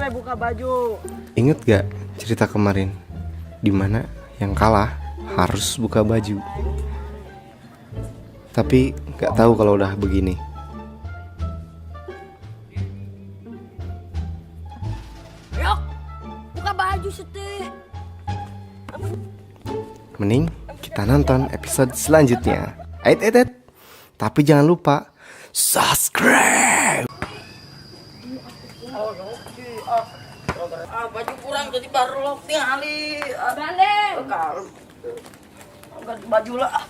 Buka baju. Ingat gak cerita kemarin? Dimana yang kalah harus buka baju. Tapi gak tahu kalau udah begini. Yok, buka baju seteh. Mending kita nonton episode selanjutnya. Ait, ait, ait. Tapi jangan lupa subscribe. Ah, baju kurang jadi baru lo tingali. Balik. Kalem. Ganti baju lah.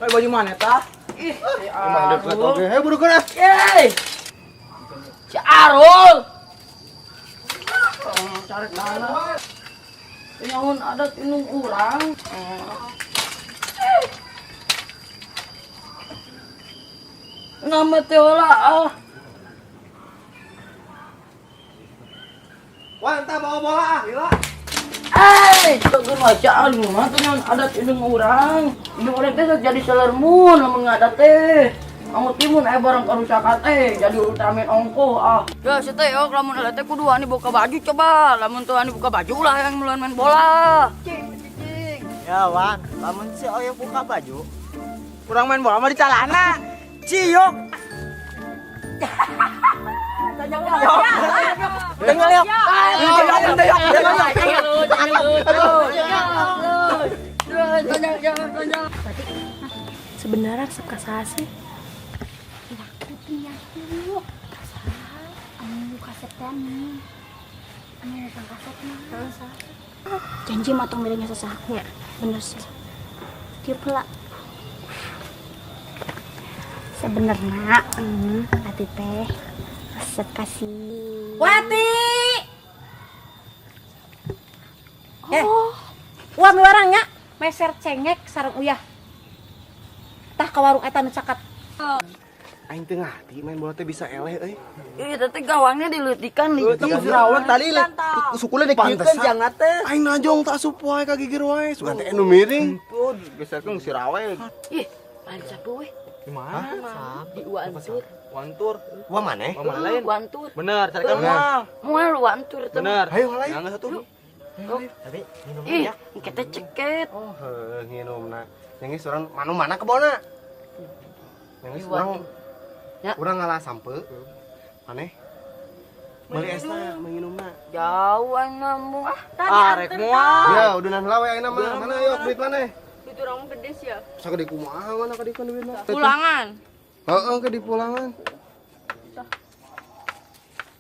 Hei, baju mana tah? Ih, si Emang dekat Arul. oke. Hei, burukan ah. Yeay. Si Arul. Oh, cari tanah. Nyaun adat indung urang. Nama teh lah ah. Wah, entah bawa bola ah, lila. Eh, tegur baca aduh mah teh nyaun adat indung urang. Indung urang teh jadi Sailor Moon lamun ngadat teh. Kamu timun barang karusakan teh jadi Ultraman ongko ah. Ya teh yok lamun ada teh kudu ani buka baju coba. Lamun tuh ani buka baju lah yang mulai main bola. Cing, cing. Ya Wan, lamun si Oyo buka baju, kurang main bola mah di celana. Ciok. Dengar yok. Dengar yok. Sebenarnya resep ka saha sih? Anu kaset teh nih. Anu datang kaset mah. Janji mah tong milihnya sesahnya. Bener sih. Tiup heula. Sebenarnya, hati teh resep kasih. Wati. Oh. Wah, miwarangnya meser cengek sareng uyah. Tah ka warung eta nu caket. Aing teu ngarti main bola teh bisa eleh euy. Ih, teh gawangnya diletikan nih. Itu sirawan tadi sukule dikieukeun jangan teh. Aing najong tak asup wae ka gigir wae, sugan teh anu miring. Tuh, geserkeun sirawe. Ih, lain siapa weh? Di mana? Di Wantur. Wantur. Wah maneh? Wah, mana lain? Wantur. Bener, carikan moal. Moal Wantur teh. Bener. Ayo lain. Nggak satu. Tapi minum Ih, kita ceket. Oh, heuh nginumna. Yang geus urang manu mana kebona? Yang geus urang Ya. urang ngalah sampe. Maneh? Meuli esna menginumna. Jauh nambung ah. Ah, rek moal. Ya, udunan heula we ayeuna mah. Mana yuk duit maneh? Itu orang gede sih ya. Sagede kumaha mana kadikeun duitna? Pulangan. Heeh, ke di pulangan.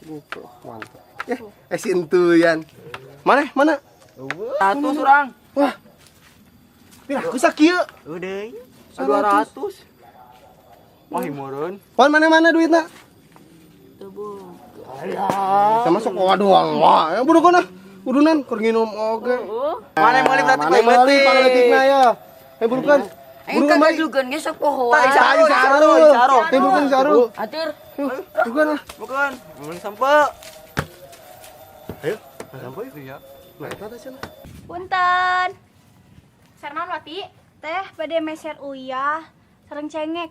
Buka, mantap. Eh, si entuyan. Mana? Mana? Satu surang. Wah. Pira aku sakieu. Udah. 200. Wah, himureun. Pon mana-mana duitna? Sama sok doang. Wah, ya burukan ah. Udunan keur nginum oge. Mana yang meuli berarti Mana meuli pangleutikna ya. Eh burukan. Aing Burukan kagak baik. juga ge sok pohoan. Tadi sarul. Eh burukan sarul. Atur. Burukan ah. Bukan, meuli sampe. Ayo, sampai ya. Nah, eta teh cenah. Punten. Ser naon Wati? Teh bade meser uyah sareng cengek.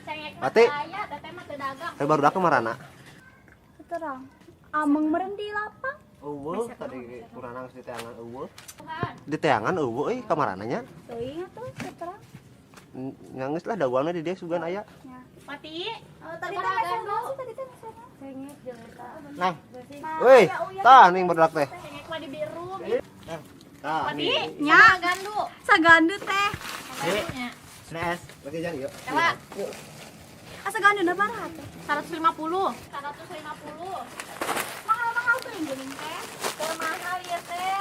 Cengek mah Wati. aya, teteh mah teu dagang. Tapi baru dak marana. Terang. Ameng meureun di lapang. Eueuh tadi kurang geus diteangan eueuh. Diteangan eueuh euy kamarana nya. Teuing atuh teu terang. Nangis lah dawanna di dia sugan aya. Ya. Wati, tadi teh meser naon sih tadi teh meser naon? Cengek jeung eta. Nang. Woi, tah ning barudak teh. Cengek mah di biru. Tah. Wati, nya sagandu. Sagandu teh. Snes. Lagi jalan yuk. Asa gandu na baraha teh? 150. 150. Mahal-mahal tuh yang geuning teh. Teu mahal ieu teh.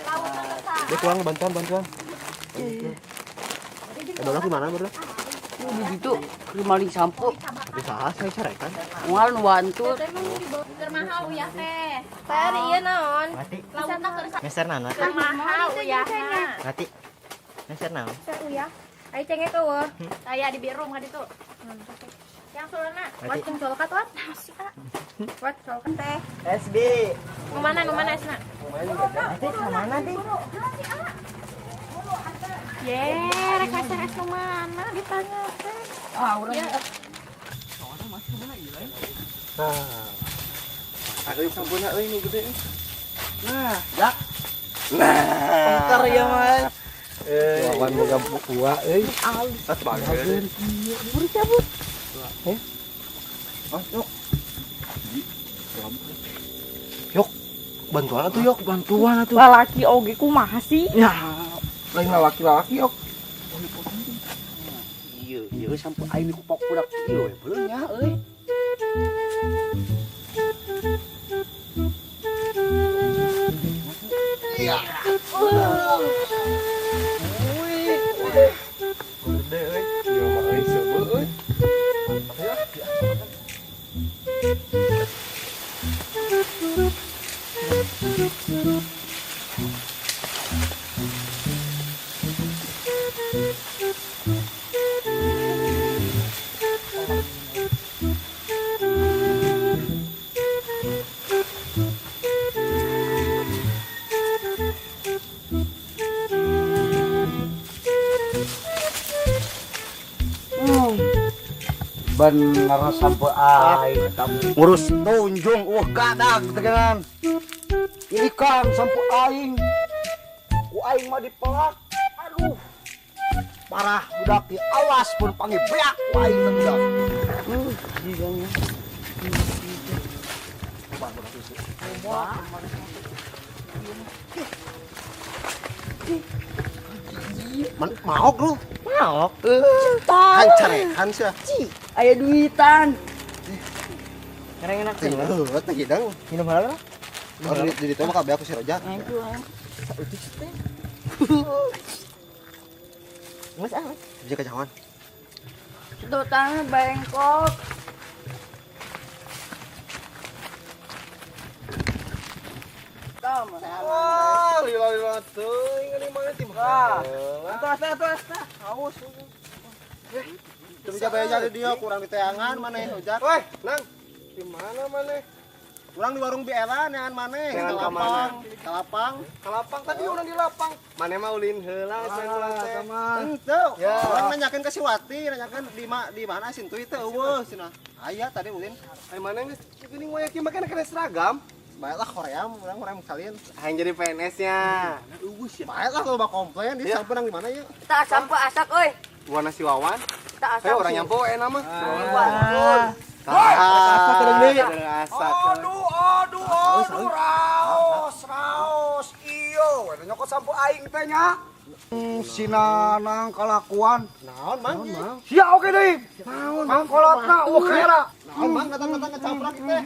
Lautna teh saha? Dia kurang bantuan bantuan. Eh, barudak di mana barudak? Udah gitu, keur maling sampo. Di saha saya carekan. Moal nu Wantur. Keur mahal uyah teh. Teh ieu naon? Mati. Lautna keur Meser naon? Mahal uyahna. Mati. Meser naon? Meser uyah. Ayo cengek eueuh. Aya di biru ka ditu. Yang sulana. Mati. Wat jeung colkat wat. Nasi ah. Wat colkat teh. SB. Nu mana nu mana esna? Mati mana di? Ye, rek meser es nu mana ditanya teh. Ah, urang. Nah. Aduh sampeuna euy nu gede. Nah, Jak. Nah. Pinter ya, Mas. Wawan boga buah euy. Alus. Tas bager. Buru cabut. Eh? Oh, yuk. Yok, bantuan atuh yok, Bantuan atuh. Lalaki oge kumaha sih? Ya, lain lalaki-lalaki yok. Iya, iya sampai aing kupok budak ieu we beuleung nya euy. Iya. Gede euy. Ieu mah euy seubeuh euy. Mantap ya. Bener sampai aing ngurus tunjung gadag tegenan. Ini kan sampai aing. Ku aing mah dipelak. Aduh. Parah budak ya awas pun panggil beak ku aing teh budak. Maok lu. Maok. Hancarekan sia. Aya duitan. Ngereng enak sih. Heuh, teh hidang. Minum heula lah. Oh, di ditu mah kabeh aku si Rojak. Mas ah, Mas. Bisa kejauhan. Sedotannya bengkok. Wah, lila-lila teuing ini mana tim. Wah. Atuh asta atuh asta. Haus. Teu bisa bayar di dia kurang diteangan maneh Ojak. Woi, Nang. Di mana maneh? Kurang di warung Biela neangan maneh. Neangan Ka ka mana? lapang. Ka lapang. Ka lapang tadi urang di lapang. Maneh mah ulin heula cenah urang teh. Henteu. Ya. Urang nanyakeun ke si Wati, nanyakeun di mana Sintuy teh eueuh cenah. Aya tadi ulin. Ai maneh geus geuning moyak ieu mah kana seragam. Baiklah Korea, urang urang salin. Hayang jadi PNS-nya. Eueuh sia. Baiklah kalau bak komplain di Ya. sampeun nang di mana ya? Tak sampai asak euy. Warna si Wawan. Tak asak. Ayo orang nyampo enak mah. Wawan. Asak deui. Asak. Aduh, aduh, aduh, raos, raos, iyo, we nyokot sampo aing teh nya. Si Nanang kalakuan. Naon mang? Sia oke deui. Naon mang kolotna eueuh kera. Naon mang datang-datang kecaprak teh.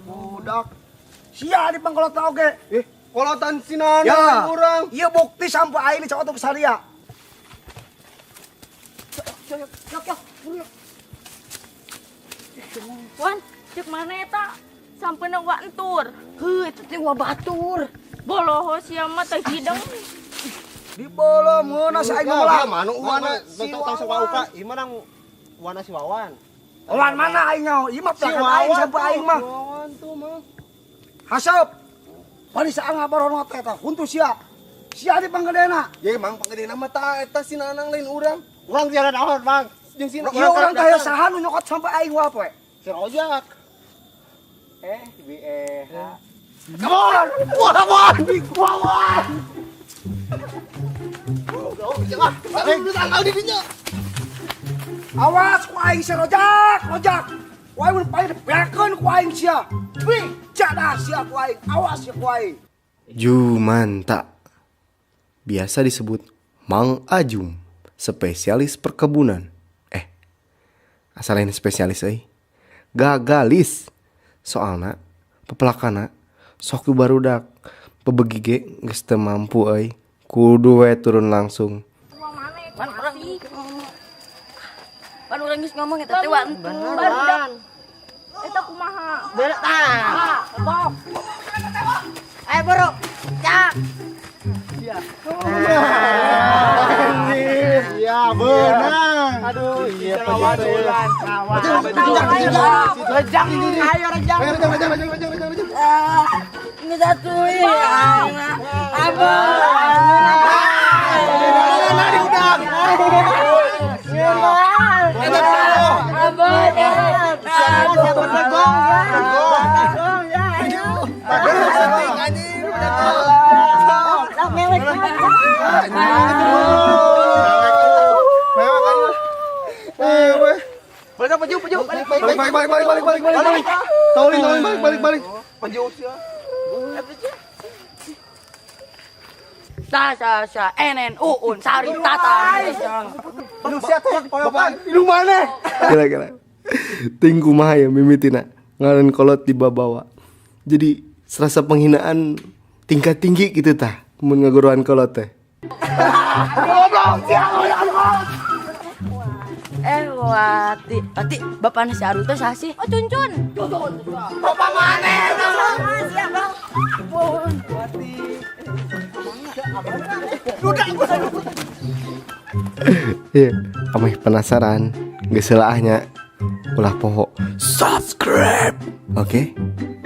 Budak. Sia di pangkolotna oge. Kolotan si Nanang Ya. urang. Ieu bukti sampo aing dicokot ku saria. Wan, cek mana eta? Sampeuna wa entur. Heuh, eta teh wa batur. Boloho sia mah teh hideng. Di bolo meunah si aing Ya, mah. mana Wana si si Wawan. Ieu mah nang wana si Wawan. Lawan mana aing nyaho? Ieu mah pelakan aing sampo aing mah. Wawan tuh mah. Haseup. Bari saang ngabarono teh eta huntu sia. Sia di panggedena. Ya emang pangedena mah ta eta si Nanang lain urang. Urang tiada naon mang. Jeung si Ieu urang teh saha nu nyokot sampo aing wa poe. Si Rojak. Eh, bi eh. Come on! Wawan! Wawan! Awas ku aing si Rojak, Rojak. Ku aing mun paling dibeakeun ku aing sia. Bijak dah sia ku aing. Awas sia ku aing. Jumanta. Biasa disebut Mang Ajum, spesialis perkebunan. Asal lain spesialis euy. Gagalis. Soalna pepelakana sok barudak pebegi ge geus teu mampu euy. Kudu we turun langsung. Pan urang Pan urang geus ngomong eta teh wa entur. Barudak. Eta kumaha? Bener tah. Bok. Ayo buru. Cak. Iya, benar. Aduh, iya Rejang, ayo rejang. Rejang, rejang, rejang, rejang, rejang, rejang. Geus atuh ieu aing mah. Abah. Abah. Abah. Mewah kan. Eh, weh. Balik apa baju, balik. Balik, balik, balik, balik, balik, balik, balik, balik. Tolong, tolong, balik, balik, balik. Baju sia. Sa sa sa enen uun sari tata. Lu sia teh, bapak. Lu mana? Gila-gila. Ting kumaha ya mimitina ngaran kolot dibawa. Jadi serasa penghinaan tingkat tinggi gitu tah mun ngaguruan kolot teh. Eh Wati, Wati, bapakna si Arul teh saha sih? Oh, Cuncun. Bapak mana? Iya, ameh penasaran, geus nya ulah poho subscribe. Oke. Okay?